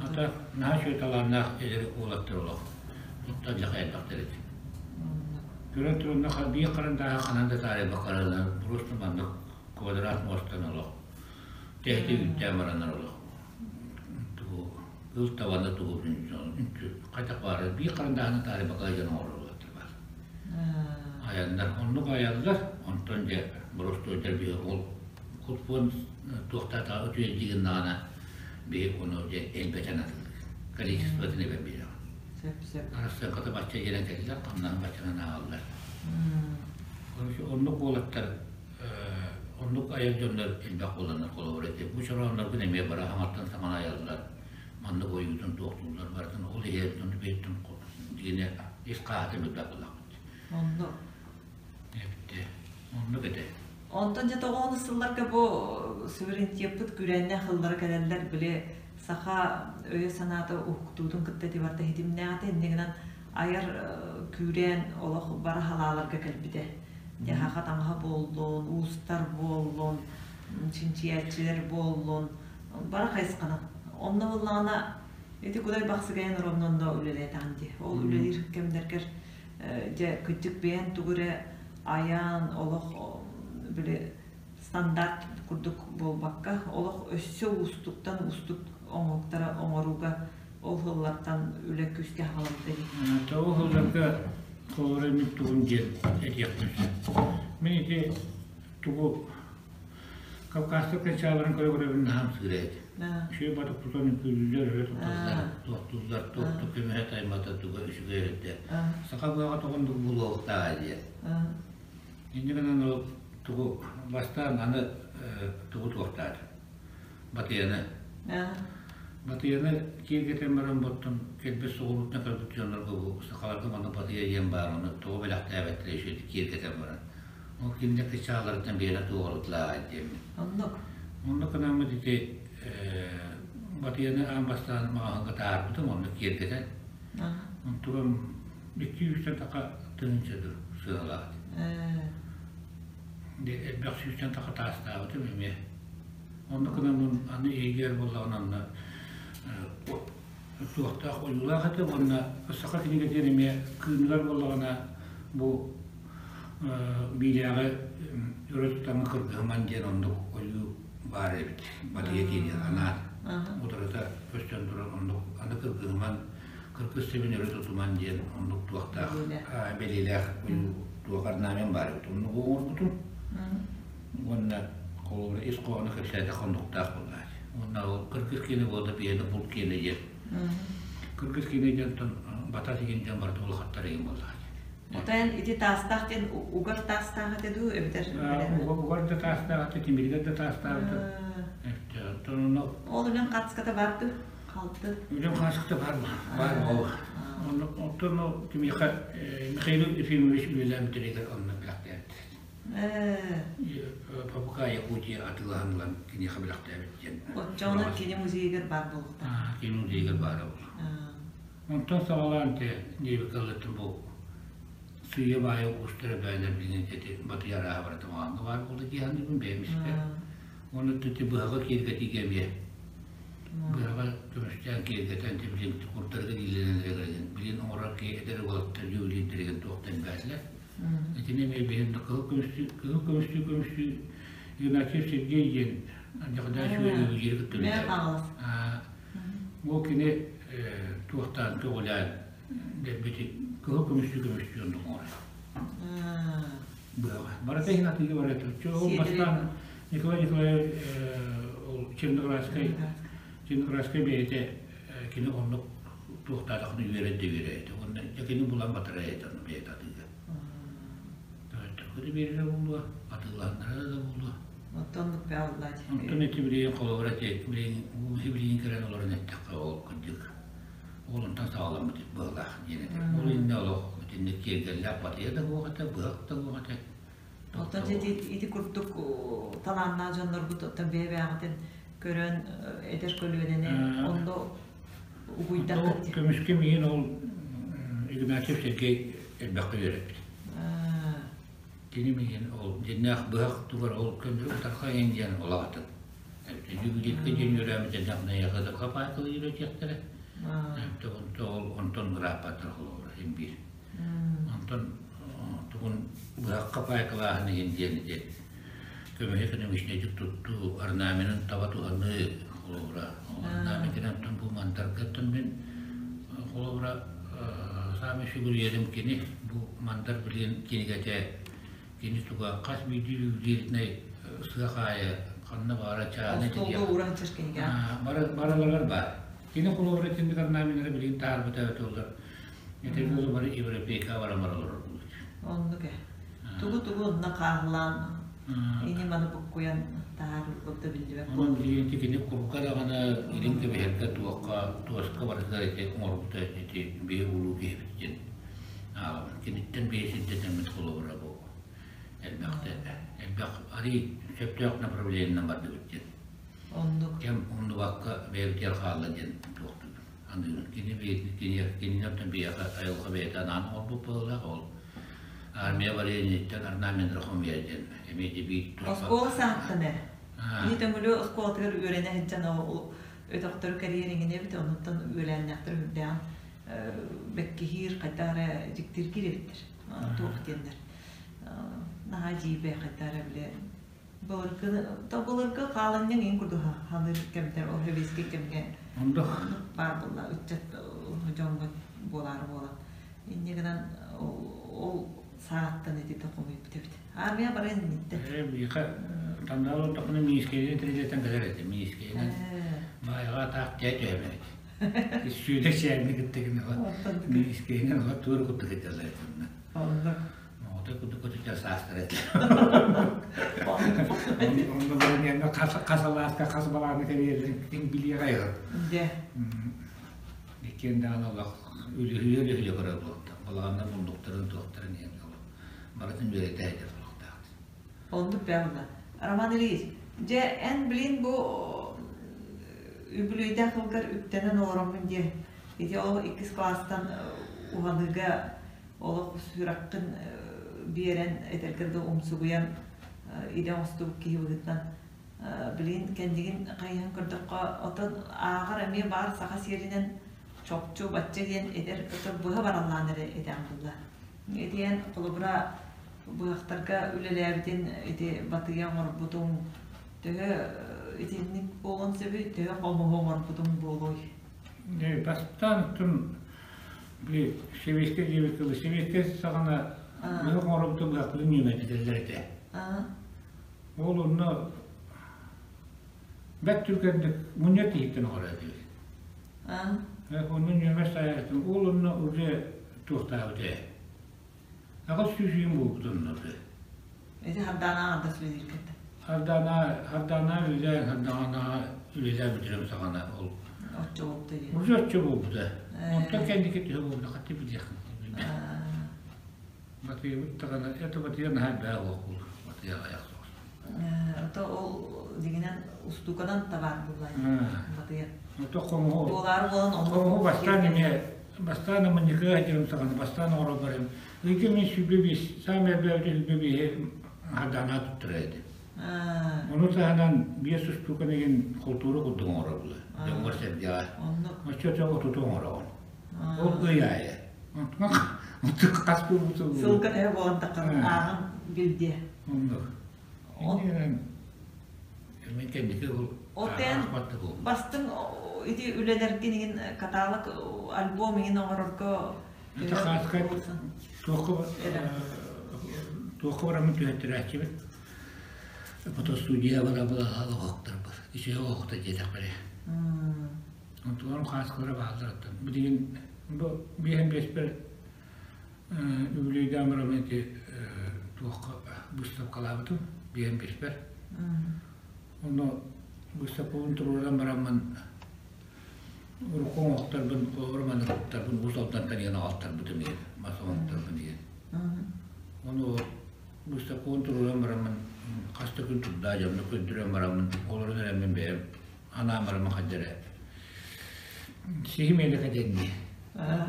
Ата наһаа үчүгэй талааннаах эдэр уолаттар олох туттар дьаха элбэхтэр этэ. Көрөн туран биир харандааһы ханан да таарыйбакка просто маннык квадрат муостан олох тэһити үүттээн бараннар олох тугу ыл табаны тугу хайдах баара биир харандааһыны таарыйбакка дьон оҥорор уолаттар баар. Айаннар оннук айаллар, онтон дьэ боростуойдар биһи ол куппуон туохтаатаҕа үтүөлдии гыннаҕына биһи ону дьэ элбэтэн атыллыыр. Количествотын эбэн биэрэҕин. Сөп сөп. Арассыанката бачча дьиэнэн кэллэр, хамнаһын баччанан ааҕаллар. Оннук уолаттар оннук айар дьоннор элбэх буоланнар холобура ити бу чороонноргун эмиэ бара хаҥаттан саҥаны айаллар маннык ойуутун туохтууллар барытын ол иһиэттэн биэттэн диэни ис хааһатын билбэт буоллахпыт. Оннук. Эбитте. Оннук этэ. Онтон дьэ тоҕо сылларга бу суверенитеппыт күрэннэ хыллара кэлэллэр били саха өйө-санаата уһуктуутун кытта ити барыта ситимнээҕэ инньэ гынан айар күүрээн олох бары халааларга кэлбитэ. Дьэ саха таҥаһа буоллун, уустар буоллун, чинчийээччилэр буоллун, бары хайысханан. Онно буоллаҕына Ити Кудай Бахсыгайан ровно онно үлэлээтэҕин дии. Ол үлэлиир кэмнэргэр дьэ кырдьык бэйэн тугу эрэ айан олох били стандарт курдук буолбакка олох өссө уустуктан уустук оҥоһуктары оҥорууга ол сыллартан үлэ күүскэ халаммыта дии. Тоҕо сылларга холобура мин тугум диэн этиэхпин сөп. Мин ити тугу Кавказскай качаларын көрө-көрөбүн наһаа ымсыыра этим. Үчүгэй батык тутан үҥкүүлүүллэр, өрө туталлар, туохтууллар, туох да көмүһэ таймата туга үчүгэй эрдэ. Саха быаҕа тоҕоннук буолуохтааҕа диэн. Инньэ гынан ол тугу бастаан аны тугу туохтаатым? Батыйаны. Батыйаны киэргэтэн баран боттон кэлбит соҕурууттан кэлбит дьоннорго бу сахаларга манна батыйа диэн баар, ону тоҕо бэлэхтээбэттэрэ үчүгэйдик киэргэтэн баран. Ол кинилэр кычааларыттан биэрэ туоҕурутлааҕа диэммин. Оннук. Оннук гынаммыт ити Батыйаны аан бастаан маҕаһыынга таһаарбытым, онно киэргэтэн. Онтугам 200 таха тыһыынча сыаналаах этэ. Элбэх сүүстэн таха таастаабытым эмиэ. Оннук гынаммын аны иһигэр буоллаҕына онно туохтаах ойуулаах этэ уонна саха кинигэтигэр эмиэ кыыныгар буоллаҕына бу биилээҕи өрө тутаҥҥа кыргыһыман диэн оннук ойуу баар эбит батыйа киириэн анаан утарыта көстөн турар оннук аны кыргыһыман кыргыз сибин өрө тутуман диэн оннук туохтаах бэлиэлээх ойуу туох орнамент баар эбит оннугу оҥорбутум уонна холобура ис хоһооно кэпсээтэххэ оннуктаах буоллааччы уонна ол кыргыз киэнэ буолла биһиэнэ булт киэнэ диэн кыргыз киэнэ диэн батас игин диэн барыта улахаттар игин буоллааччы Отон ити таастаах диэн угар таастаах этэ дуу эбэтэр Угар да таастаах этэ, тимиргэр да таастаах этэ. Оттон ону Ол үлэҥ хаацката бар дуу? Халты. Үлэм хаацката бар бар ол. Оттон ол кимиэхэ Михаил Ефимович үлэлээбитигэр онно бэлэхтээбит. Папука Якутия атыылаһан ылан киниэхэ бэлэхтээбит диэн. Оччоҕуна кини музейыгар баар буолуохтаах. Кини музейыгар баара буолуо. Онтон саҕалаан те диэбиккэ ыллыттым бу сыыйа-баайа уустара бэйэлэр билин эти батыйа арааһа барыта маҕаҥҥа баар буолла дии саныыбын бэйэм испэр. Уонна ити быһаҕы киэргэтиигэ эмиэ быһаҕы көмүстээн киэргэтэн ти билин курдарга диилэнэн эрэ билин оҥорор киһи эдэр уолаттар ювелирдэригэр туохтан бээтилэр. Итини эмиэ билин кыһыл көмүстүү кыһыл көмүстүү көмүстүү Игнатьев Сергей диэн Дьаҕдааччы ювелиры кытта билэр. Ол кини туохтаан көҕүлээн дэлбити кыһыл көмүстүү көмүстүү оннук оҥорор. Быһаҕа. Барыта иһин атыыга барар. Ол бастаан Николай Николаевич ол Черноградскай Черноградскай бэйэтэ кини оннук туохтаатахына үөрэн да үөрэ этэ. Уонна дьэ кини булан батара этэ ону бэйэтэ атыыга. Төһөттөргө да биэрэрэ буолуо, атыылаһыннара да буолуо. Оттон бааллаат. Онтон ити билигин холобура ити билигин билигин кэлэн олорон эттэххэ ол кырдьык ол онтон саҕаламмыт быһыылаах диэн этэ. Ол иннинэ олох итинник киэргэллээх батыйа да суох этэ, быһах да суох этэ. Оттон ити ити курдук талааннаах дьоннорбут оттон бэйэ-бэйэҕитин көрөн эдэр көлүөнэни онно угуйдаххыт. Көмүскэ миигин ол Игнатьев Сергей элбэххэ үөрэппит. Кини миигин ол дьиннээх быһах тугар ол көннөрү утарха иһин диэн олаҕатын. Юбилейка диэн үөрэммит элбэх найахыдырга паайкалы үөрэтиэхтэрэ. Ол онтон ырааппаттар холобура син биир. Онтон тугун быһахха паайкалааһын иһин диэн ити көмүһү көмүснэйдик туттуу, орнаменын таба туһаныы холобура. Орнаментынан оттон бу мандаргаттан мин холобура саамай сүгүрүйэрим кини бу мандар билигин кинигэтэ кини туга хас биирдии ювелирнай сыах аайы ханна баара чааһынай Остуолга ууран сир кинигэ. Барыларыгар баар. Кини холобура итинник орнаменнары билигин таһаарбыта эбитэ олор. Ити бары европейка баран олорор буолуут. Оннук ээ. Тугу-тугу онно хааһылаан ини маны буккуйан таһаарыллыбыта да биллибэт Онон билигин кини курга даҕаны илин кэбиһэргэ туохха туоска барытыгар ити оҥорбута ити биһи улуу киһибит диэн ааҕабын. Киниттэн биһи сирдэтэммит холобура бу элбэхтэ элбэх арый сөптөөх направлениенан бардыбыт диэн. Оннук. Кэм умнубакка бэйэбитигэр хаалла диэн туохтуубун. Аныыбын. Кини кини кинини биһиэхэ айылҕа бэйэтэ анаан оҥорбут быһыылаах ол армия барыйаниттан орнаменнары хомуйар диэн эмиэ де биир туспа Оскуола саҕаттан ээ. Кини Төҥүлү оскуолатыгар үөрэнэ сылдьан ол өтөхтөрү кэрийэр иҥинэ эбит, оннуттан үөлээннээхтэр үрдээҕин бэккиһиир, хайдах эрэ дьиктиргиир эбиттэр. Туох диэннэр. Наһаа дьиибэ хайдах эрэ бile Былыргы былыргы хаалынньаҥ иҥ курдук ханыыр кэмтэр ол сэбиэскэй кэмҥэ баар буолла ыччат дьоҥҥо буолаары буолан инньэ гынан ол сааттан ититэ хомуйбут эбит. Армия баран инниттэн. Биһиэхэ Тандаал ортохуна Минскэйинэн тирилэтэн кэлэр этэ. Минскэйинэн баайаҕа атаах дьэ түһэбэт. Сүүрэ сээрни кытта гына Минскэйинэн ола туор курдук этэллэр этэ. Оннук. Оҕото курдук көтүтэр саастара этэ. Онно баран хас алааска хас балааны кэриэлэрин ким билиэҕэй ыһыр. Дьэ. Иккиэн даҕаны олох үлүһүйэ-үлүһүйэ көрөр буолта. Балаҕаннар муннуктарын туохтарын иһин барытын үөрэтэ этэр буолуохтаах. Оннук бэҕэ Роман Ильич, дьэ эн билин бу үбүлүөйдээх сылгар үктэнэн олороммун диэ. Ити ол иккис класстан уһаныыга олох сүрэххин биэрэн этэргэр да умсугуйан идэ оҥостубут киһи быһыытынан билигин кэннигин хайыһан көрдөххө оттон ааҕар эмиэ баар саха сиэринэн чопчу бачча диэн этэр өтөр быһа бараллаан эрэ этээн булла. Итиэн холобура быһахтарга үлэлээбитин ити батыйа оҥорбутуҥ төһө итинник буолуон сөбүй төһө хомуһу оҥорбутуҥ буолуой? Бастаан оттон били сэбиэскэй диэбит кылы сэбиэскэй саҕана быһах оҥоробутун быһахпытын ньүмэтитэллэр этэ. Ол онно бэрт түргэнник мунньар тиһиктэн оҥорор этибит. Онно ньүмэр сайаатым ол онно уже туохтаабыт ээ. Аҕыс сүүсүйүн буолбут онно уже. Ити Хардаана аҥардас үлэлииргит. Хардаана Хардаана үлэлээн Хардаана үлэлээн бүтэрим саҕана ол Оччо буолбута дии. Уже оччо буолбута. Онтон кэнники төһө буолбута хатты билиэххин. Батыйабыт даҕаны это батыйа наһаа элбэх буолуох батыйа аҕыйах соҕус. Ото ол дьиҥинэн устууканан табаар буолла батыйа. Ото хомуһу Буолаары буолан хомуһу бастаан эмиэ бастаан амынньыкыга сылдьарым саҕана бастаан оҥорон баран ыйга мин 25 саамай элбээбитэ 25-и хардаанаа туттарар этим. Ону таһынан биэс устууканы игин култуура курдук оҥоробула дьоҥҥор-сэргэҕэ. Оччо отуту оҥороҕун. Ол ый аайы. Онтун хас буолбуту Сылга төһө буолан таххан ааҕан билдиэ. Оннук. Иннинэн мин кэнники ол Отен бастыҥ ити үлэлэргин иҥин каталог альбом иҥин оҥорорго Ити хааска туохха туохха бараммын түһэтtirээччибин. Фотостудия барабыла оһохторбут. Үчүгэй оһохто диэтэхпэрэ. Онтуларым хааскалара бааллар оттон. Билигин бу биэһэн биэспэр үбүлүөйдээн бараммын ити туохха быыстапкалаабытым биэһэн биэспэр. Ону быыстапкабын туруоран бараммын урукку оҥоһуктарбын, холобур манныктарбын Уус Алдантан иһэн аҕалтарбытым иһин, мас оҥоһуктарбын иһин. Ону быыстапкабын туруоран бараммын хас да күн турдаа дьонно көрдөрөн бараммын олорон эрэммин бэйэм анаан бараммын хайда эрэ сиһим элэкэ диэн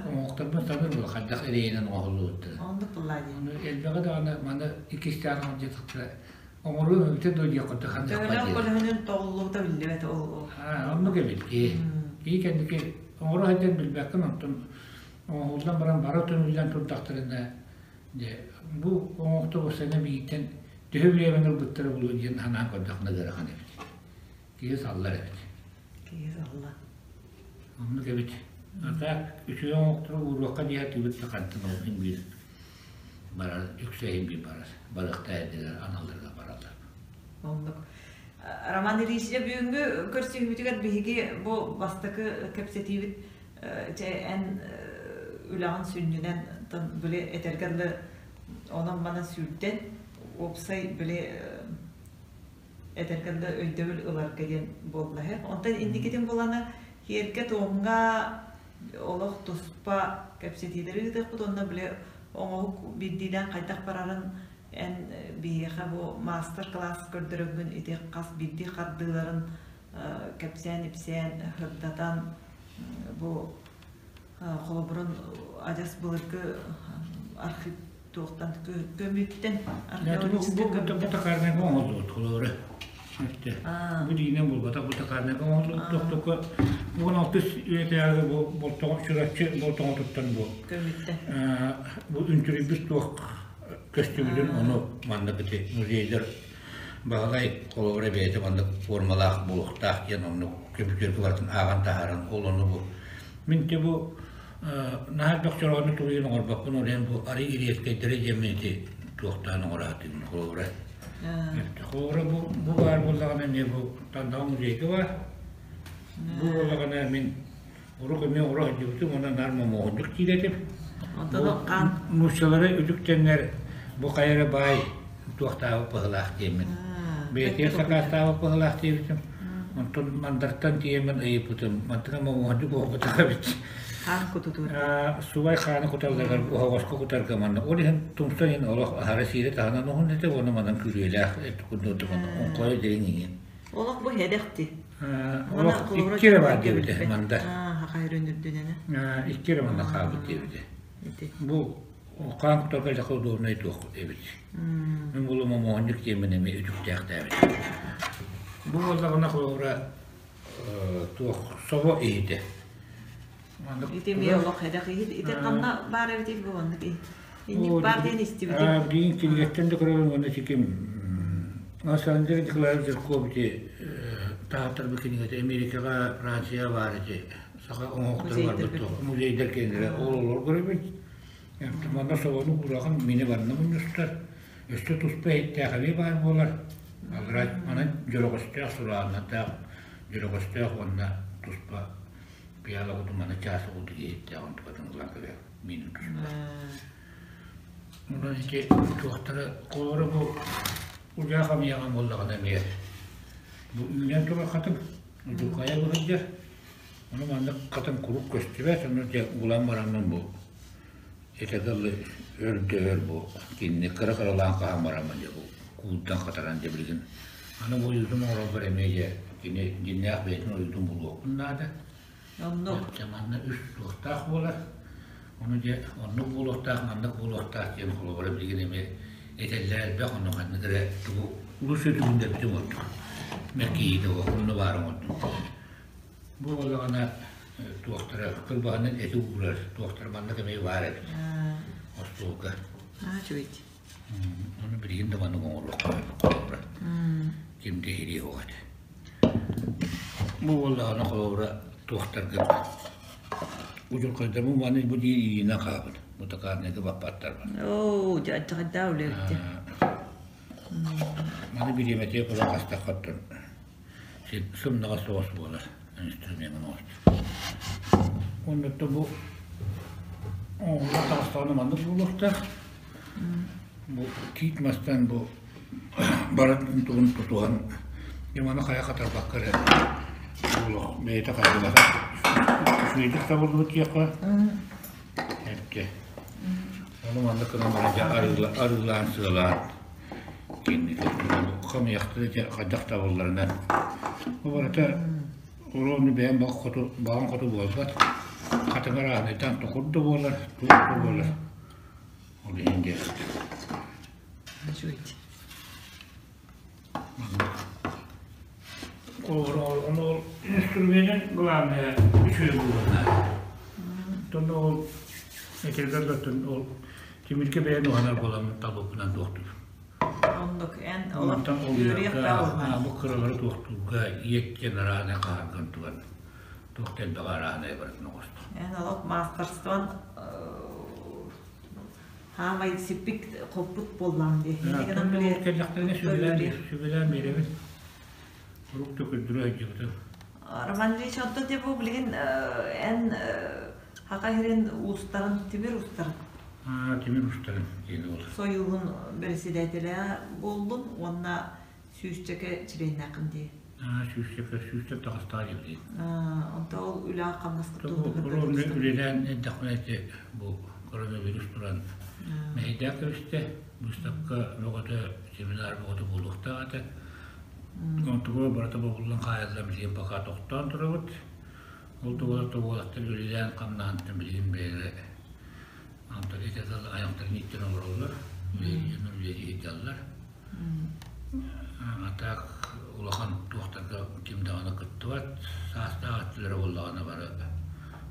оҥоһуктарбын саныыр буола хайдах эрэйинэн оҥоһуллубуттарын. Оннук буллаа дии. Ону элбэҕи даҕаны маны иккистээн оҥордьутахтара оҥоруом эбитэ дуо диэх курдук ханныахпа Төһөлөөх диэн. көлөһүнүн тоҕуллубута биллибэт ол. Оннук эбит киһи. Киһи кэнники оҥоро сылдьан билбэккин онтон оҥоһуллан баран бары түмүллэн турдахтарына дьэ бу оҥоһуктар уопсайынан бииртэн төһө бириэмэни ылбыттара буолуо диэн санаан көрдөххүнэ ыарахан эбит. Киһи саллар эбит. Киһи салла. Оннук эбит. А так үчүгэй оҥоһуктары ууруохха дии сатыыбыт да хантан ол иһин биир барар үксэ иһин биир барар барыахтаах эрдэлэр аналларыгар бараллар. Оннук. Роман Ильич, дьэ бүгүҥҥү көрсүһүүбүтүгэр биһиги бу бастакы кэпсэтиибит чэ эн үлэҕин сүнньүнэн били этэргэ дылы онон-манан сүүрдэн уопсай били этэргэ дылы өйдөбүл ыларга диэн буолла. Онтон инникитин булана киэргэ-туомҥа олох туспа кэпсэтиилэри ыытыахпыт уонна били оҥоһук биирдиилээн хайдах барарын эн биһиэхэ бу маастар-кылаас көрдөрөҥҥүн ити хас биирдии хардыыларын кэпсээн-ипсээн сырдатан бу холобурун адьас былыргы архив туохтан көмүүттэн археологическай Бу токарнайга оҥоһуллубут холобура. Бу диинэн булбатах бу токарнайга оҥоһуллубут тохтоко уон алтыс үйэтээҕи бу болтоҕо Чурапчы болтоҕотуттан бу көмүүттэн бу үнтүрүйбүт туох көстүбүтүн ону маннык ити музейдар Баһылай холобура бэйэтэ маннык формалаах буолуохтаах диэн оннук көмпүүтэргэ барытын ааҕан таһааран ол ону бу мин те бу наһаа элбэх чороҕону тулуйан оҥорбоппун ол иһин бу арый ириэскэйдэри диэммин ити туохтаан оҥораатыыбын холобура холобура бу бу баар буоллаҕына эмиэ бу Тандаҕа музейга баар бу буоллаҕына мин Урук эмиэ оҕуруо сылдьыбытым уонна наар момуоһуннук диир этим. Онтон хаан Нууччалары үтүктэннэр бу хайа эрэ баай туохтаабыт быһылаах диэммин. Бэйэтигэр сакаастаабыт быһылаах диэбитим. Онтон мандартан тиийэммин ыйыппытым. Мантыка момуоһуннук уһугутах эбит. Хаан кутутуур. Субай хааны куталларыгар оһоҕоско кутарга манна. Ол иһин тумсан иһин олох аһара сиирэ таһынан уһун этэ уонна манан күрүөлээх курдук оҥхойо дириҥ иҥин. Олох бу һэдэхти. Олох икки эрэ баар диэбитэ манда. Саха үрүн үрдүнэн. Икки эрэ манна хаалбыт диэбитэ. Бу хаан кутарга дьаха удобнай туох эбит. Мин булум омоонньук диэммин эмиэ үтүктээхтээбит. Бу буоллаҕына холобура туох собо иһитэ. Ити эмиэ олох эдэх иһит. Ити ханна баар эбитий бу маннык иһит? Инник баар диэн истибитим. Билигин кинигэттэн да көрөбүн уонна сиким Александр Николаевич Жирков ити таһааттарбыт кинигэтэ Америкаҕа, Францияҕа баар ити саха оҥоһуктара барбыт туох музейдар киэннэрэ ол олор көрөбүн. Манна собону кураҕын мини барна мунньустар. Өссө туспа иһиттээх эмиэ баар буолар. Аллараа манан дьөрөҕөстөөх сурааннардаах дьөрөҕөстөөх уонна туспа пиала кутун маны чаас курдук иһиттээх онтукатын ылан көрөр миинин туспа. Онон ити туохтара холоро бу удьаа хамыйаҕын буоллаҕына эмиэ бу үүнэн турар хатыҥ удьурҕайа быһылдьар. Ону маннык хатыҥ куруук көстүбэт, ону дьэ булан бараммын бу этэ дылы өр да өр бу кинини кыра-кыралаан хаһан бараммын дьэ бу куурдан хатаран дьэ билигин аны бу ойуутун оҥорорбор эмиэ дьэ кини дьиннээх бэйэтин ойуутун булуохпун наада. Оннук. Дьэ манна үс туохтаах буолар. Ону дьэ оннук буолуохтаах, маннык буолуохтаах диэн холобура билигин эмиэ этэллэр элбэх, онно ханнык эрэ тугу улус сүтүгүннэрбитим ордук. Мэркийиитэ онно баар оҥордум. Бу буоллаҕына туохтара кырбаһынан эти уурар, туохтара маннык эмиэ баар эбит остуолга. Үчүгэй. Ону билигин да маннык оҥоруохха холобура. Ким да иһириэ суох этэ. Бу буоллаҕына холобура туохтаргын удьурхайдарбын маны бу диир иинэн хаабыт. Бу токарныйга баппаттарбын. Оо, дьадьаҕайдаа үлэбитти. Маны бириэмэтигэр кулан хастаххаттан сымнаҕас соҕус буолар инструмент оҥостор. Оннуттан бу оҥоһуллан таҕыстаҕына маннык буолуохтаах. Бу тиит мастан бу барытын тугун тутуһан маны хайа хатарбакка эрэ олох бэйэтэ хайдыбата үчүгэйдик табыллыбыт диэххэ эргэ ону маннык гынан баран дьэ арыылаан сыалаан кинини хамыйахтыы дьэ хайдах табылларынан бу барыта Оруону бэйэм хоту баҕам хоту буолбат хатыҥыр ааныйтан токур да буолар туох да буолар ол иһин диэххэ. Ону ол инструменын главное үчүгэй буолуохтаах. Оттон ол этэргэр да ол тимиргэ бэйэн уһанар буоламмын талбыппынан туохтуур. Оннук эн Онтон ол бу кыралары туохтуурга иэт диэн араанай хаһарган туган туох да элбэх араанай барытын оҕостор. Эн олох маастарствон хаамай сиппит хоппут буоллаҕым дии. Иннигинэн били Кэллэхтэринэ сүбэлээн сүбэлээн биэрэбин. Урук да көрдөрө сылдьыбытым. Роман Ильич, оттон дьэ бу билигин эн Хаха сирин уустарын, тимир уустарын Тимир уустарын диэн ол. Сойууһун бэрэссэдээтэлэ буоллун уонна сүүсчэкэ чилиэннээххин дии. Сүүсчэкэ, сүүстэн таҕыстаҕа диэбитин. Онто ол үлэҕэ хамнаска Үлэлээн эрдэхпинэ ити бу коронавирус туран мэһэйдээх кэбистэ. Быыстапка бөҕөтө, семинар бөҕөтө буолуохтаах этэ. Онтугу барыта бобуллан хаайыллан билигин пока тохтоон турабыт. Ол тугула уолаттар үлэлээн хамнаһантан билигин бэйэлэрэ антон ити айахтарын ииттэн олороллор, үлэлии сылдьаллар. А так улахан туохтарга ким даҕаны кыттыбат, саастаах өттүлэрэ буоллаҕына бары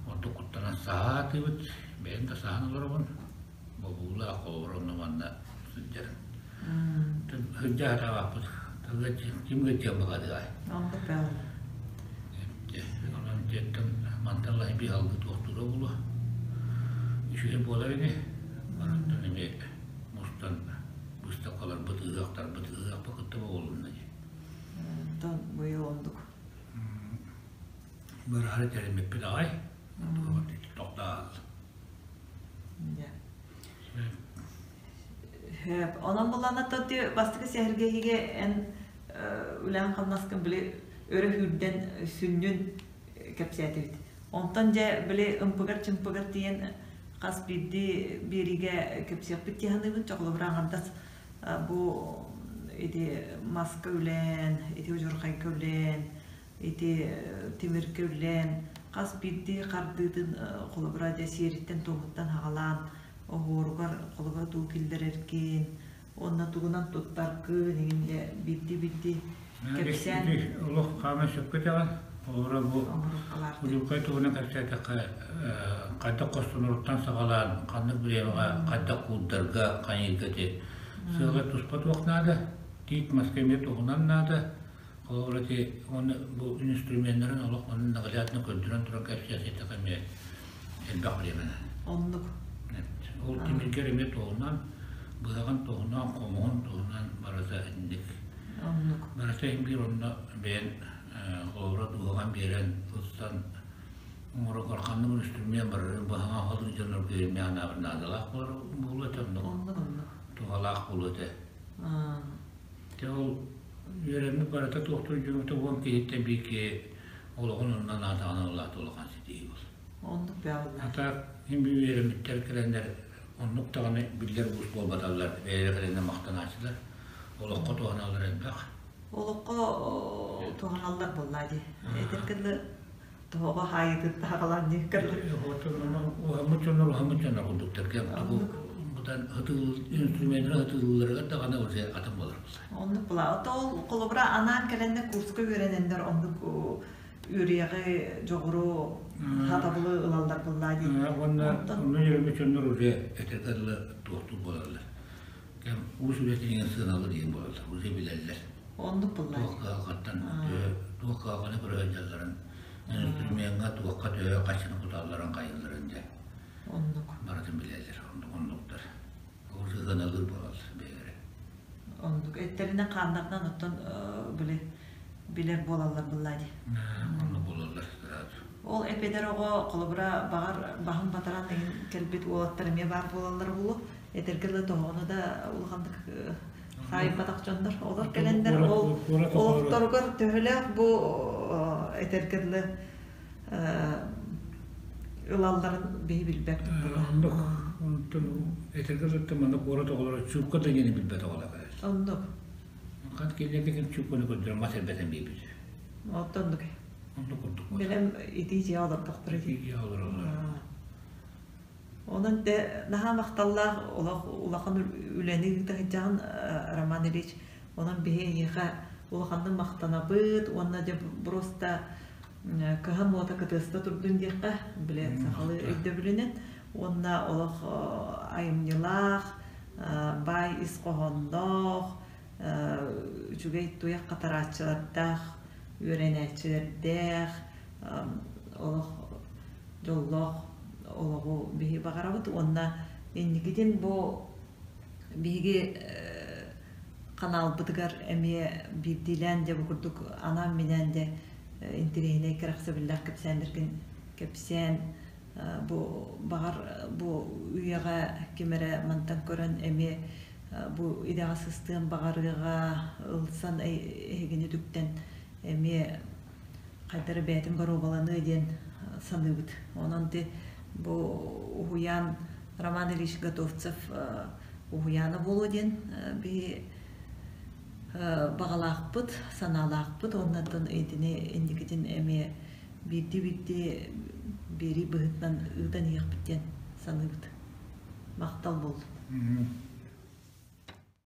ордук куттанан саһаатыбыт, бэйэм да саһан олоробун, бобуулаах холобур онно манна сылдьар. Сылдьа сатаабаппыт, ким гыттыан баҕадыгай. Онон дьиэттэн мантан ыла биир алгы туохтуура буолуо. Үчүгэй буолар ини. Барыттан эмиэ мустан быыстапкаларбыт, ыһыахтарбыт, ыһыахпыт кытта буолунна дии. Онтон быйыл ондук. Быраһары тэриммиппит аҕай. Тохтоол. Хөп. Онон булана тоти бастакы сэһэргэһиигэ эн үлээн-хамнаскын били өрө сүүрдэн сүнньүн кэпсээтибит. Онтон дьэ били ымпыгар-чымпыгар тиийэн хас биирдии биэриигэ кэпсиэхпит дии саныыбын. Чохолобура аҥардас бу ити маска үлээн, ити удьурхайга үлээн, ити тимиргэ үлээн хас биирдии хардыытын холобура дьэ сиэриттэн-туомуттан хаҕалаан оһуоругар холобура туу киллэрэргин уонна тугунан туттаргын иҥин дьэ биирдии-биирдии кэпсээн Олох хааман сөпкө этэҕин. Холобура бу удьурхай туһунан кэпсээтэххэ хайдах хостонуруттан саҕалаан ханнык бириэмэҕэ хайдах куурдарга хайыырга ити сыала туспа туох наада, тиит маска эмиэ туһунан наада. Холобура ити уонна бу инструменнарын олох онно наглядно көрдөрөн туран кэпсээтэххэ эмиэ элбэх бириэмэнэн. Оннук. Ол тимиргэр эмиэ туһунан, быһаҕын туһунан, хомуһун туһунан барыта инник. Оннук. Барыта иһин биир онно бэйэн холобура дууһаҕын биэрэн, ылсан оҥороргор ханнык инструмент барарын быһаҕа холуу дьоннорго эмиэ анаабыт наадалаах буолуо этэ оннук. Оннук оннук. Туһалаах буолуо этэ. Дьэ ол үөрэммит барыта туохтуур дьоҥҥута уон киһиттэн биир киһи олоҕун онно наатаҕына улаата улахан ситиһии буолар. Оннук бэҕэллэр. Ата мин бу үөрэммиттэр кэлэннэр оннук даҕаны биллэр уус буолбаталлар, бэйэлэрэ кэлэннэр махтанааччылар. Олоххо туһаналлар элбэх. Олоххо туһаналлар буоллаа дии. Этэр кынны тоһоҕо хаайытын таһаҕалаан дии кынны. Уһаммыт дьоннор уһаммыт дьоннор курдуктар. Бутан инструменнары ытыылларыгар даҕаны уже атын буолар. Оннук була. Ото ол холобура анаан кэлэннэ курска үөрэнэннэр оннук үөрүйэҕи, дьоҕуру, хатабылы ылаллар буоллаа дии. Уонна онно үөрэммит дьоннор уже этэргэ дылы туохтуур буолаллар. Кэм уус үлэтин сыаналыр диэн буолаллар, уже билэллэр. Оннук буоллаа. Туох кыһалҕаттан, Туох кыһалҕаны көрө сылдьалларын, инструмеҥҥа туохха төһө хаччыны куталларын хайыылларын дьэ. Оннук. Барытын билэллэр, оннук оннуктар. Ол сыһыаналыыр буолаллар бэйэлэрэ. Оннук. Эттэринэн хааннарынан оттон били билэр буолаллар быллаа дии. Оннук буолаллар сразу. Ол эпэдэр оҕо холобура баҕар баһын батаран иһин кэлбит уолаттар эмиэ баар буолаллар буолуо. Этэргэ дылы тоһоҕону да улаханнык хаайбатах дьоннор олор кэлэннэр ол олохторугар төһөлөөх бу этэргэ дылы ылалларын биһи билбэппит Оннук. Онтон этэргэ дылы манна куорат оҕолоро чуукка да диэни билбэт оҕолор кэлэр. Оннук. Хат киллэрдэ ким чуукканы көрдөрөн мас эрбэтэн биэрбит. Оттоннук. Оннук курдук. Бэлэм итии дьиэ олордохторо. Итии дьиэ олороллор. Онон те наһаа махталлаах олох улахан үлэни ыыта сылдьаҕын Роман Ильич. Онон биһи эйиэхэ улаханнык махтанабыт уонна дьэ просто кыһан уота кытыаста турдун диэххэ, били сахалыы өйдөбүлүнэн уонна олох айымньылаах, баай ис хоһоонноох, үчүгэй туйах хатарааччылардаах, үөрэнээччилэрдээх, олох дьоллоох олоҕу биһи баҕарабыт уонна инникитин бу биһиги ханаалбытыгар эмиэ биирдиилээн дьэ бу курдук анаан-минээн дьэ интэриэһинэй кэрэхсэбиллээх кэпсээннэргин кэпсээн бу баҕар бу үйэҕэ ким эрэ мантан көрөн эмиэ бу идэҕэ сыстыан баҕарыаҕа ылсан эһигини үтүктэн эмиэ хайда эрэ бэйэтин боруобаланыа диэн саныыбыт. Онон ити бу уһуйаан Роман Ильич Готовцев уһуйаана буолуо диэн биһи баҕалаахпыт, санаалаахпыт уонна итини инникитин эмиэ биирдии-биирдии биэрии быһыытынан ыытан иһиэхпит диэн саныыбыт. Махтал буоллун.